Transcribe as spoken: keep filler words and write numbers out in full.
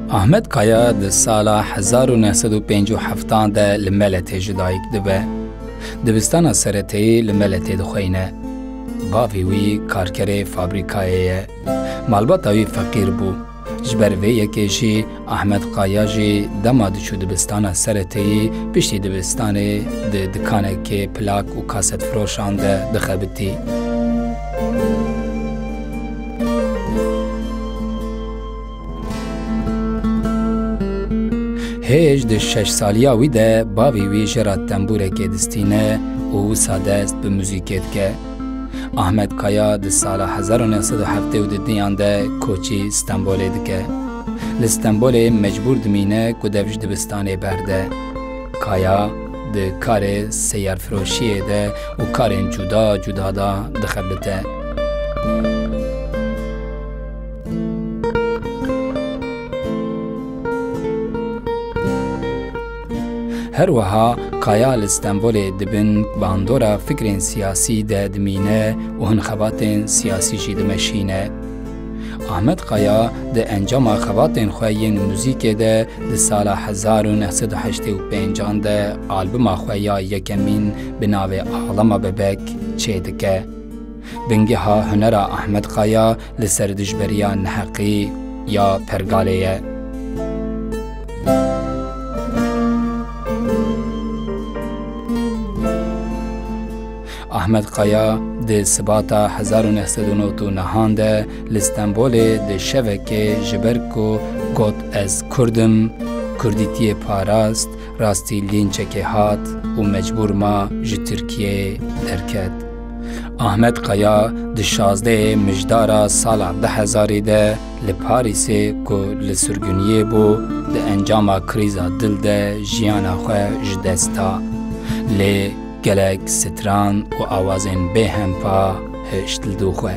Ahmet Kaya di sala hezar û neh sed û pêncî û heft de li Meletê ji dayik dibe. Dibistana sereteyî li Meletê dixweyne. Bavê wî karkerê fabrîkayê ye. Malbata wî feqîr bû. Ji ber vê yekê jî Ahmet Kaya jî dema diçû dibistana sereteyî, piştî dibistanê di dikanekê plak û kasetfiroşan de dixebitî. Hêj di şeş saliya wî de bavê wî jê re tembûrekê distîne û wisa dest bi muzîkê dike. Ahmet Kaya di sala hezar û neh sed û heftê û duyan de koçî Stenbolê dike. Li Stenbolê mecbûr dimîne ku dev ji dibistanê berde. Kaya di karê seyarfiroşiyê de û karên cuda cuda de dixebite. Her wiha Kaya li Stenbolê di bin bandora fikrên siyasî de dimîne û hin xebatên siyasî jî dimeşîne. Ahmet Kaya di encama xebatên xwe yên muzîkê de di sala hezar û neh sed û heştê û pêncan de albuma xwe ya yekemîn bi navê Ağlama Bebek çêdike. Bingeha hunera Ahmet Kaya li ser dijberiya neheqî ya pergalê ye. Ahmet Kaya di Sibata hezar û neh sed û nod û nehan de li Stenbolê di şevekê ji ber ku got, "Ez Kurd im", Kurdîtiyê parast, rastî lînçekê hat û mecbûr ma ji Tirkiyeyê derket. Ahmet Kaya di şazdehê Mijdara sala du hezarî de li Parîsê ku li surguniyê bû, di encama krîza dil de jiyana xwe ji dest da. Lê gelek stran û awazên bêhempa hişt li dû xwe.